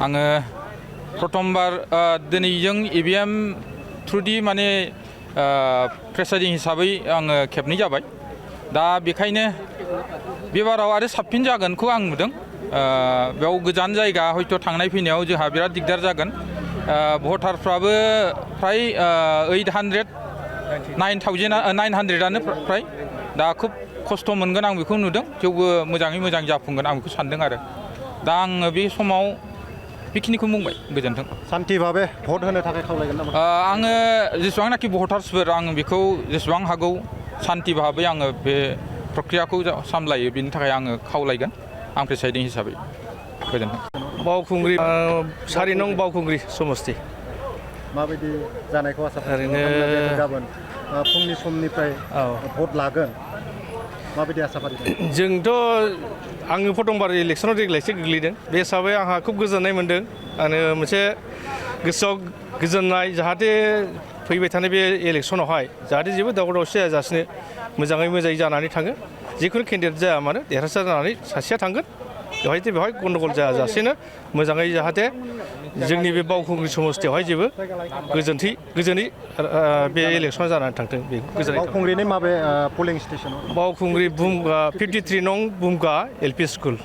आङो प्रथमबार दिनै जों EVM थ्रुदि माने प्रेसाइडिं हिसाबै आङो खेबनै जाबाय दा बेखायनो बेबाराव आरो साबसिन जागोनखौ आं नुदों बेयाव गोजान जायगा हयथ' थांनाय फैनायाव जोंहा बिराद दिगदार जागोन भटारफ्राबो फ्राय 900आनो फ्राय दा खुब खस्थ' मोनगोन आं बेखौ नुदों थेवबो मोजाङै मोजां जाफुंगोन आं बेखौ सानदों आरो दा आङो बे समाव बेखिनिखौ बुंबाय गोजोन्थों शान्ति भाबे भट होनो थाखाय खावलायगोन नामा आङो जेसेबांनाखि भटार्सफोर आं बेखौ जेसेबां हागौ शान्ति भाबै आङो बे प्रक्रियाखौ सामलायो बेनि थाखाय आङो खावलायगोन आं प्रेसाइडिं हिसाबै गोजोन्थों बावखुंग्रि 4 नं बावखुंग्रि समस्ति माबायदि जानायखौ आसा खालामो गाबोन फुंनि समनिफ्राय भट लागोन माबायदि आसा फारिदों जोंथ' आङो प्रथमबार इलेक्सनाव देग्लायसो गोग्लैदों बे हिसाबै आंहा खुब गोजोननाय मोन्दों आरो मोनसे गोसोआव गोजोननाय जाहाथे फैबाय थानाय बे इलेक्सनावहाय जाहाथे जेबो दावराव दावसि जायाजासिनो मोजाङै मोजाङै जानानै थाङो जिखुनु केन्डिडेट जाया मानो देरहासार जानानै सासेया थांगोन बेवहाय गन्दगल जायाजासेनो मोजाङै जाहाथे जोंनि बे बावखुंग्रि समस्तियावहाय जेबो गोजोनै बे इलेक्सना जानानै थांथों बेखौ गोजोननाय बावखुंग्रिनि माबे पलिं स्टेसनाव बावखुंग्रि 53 नं बुमगा LP स्कुल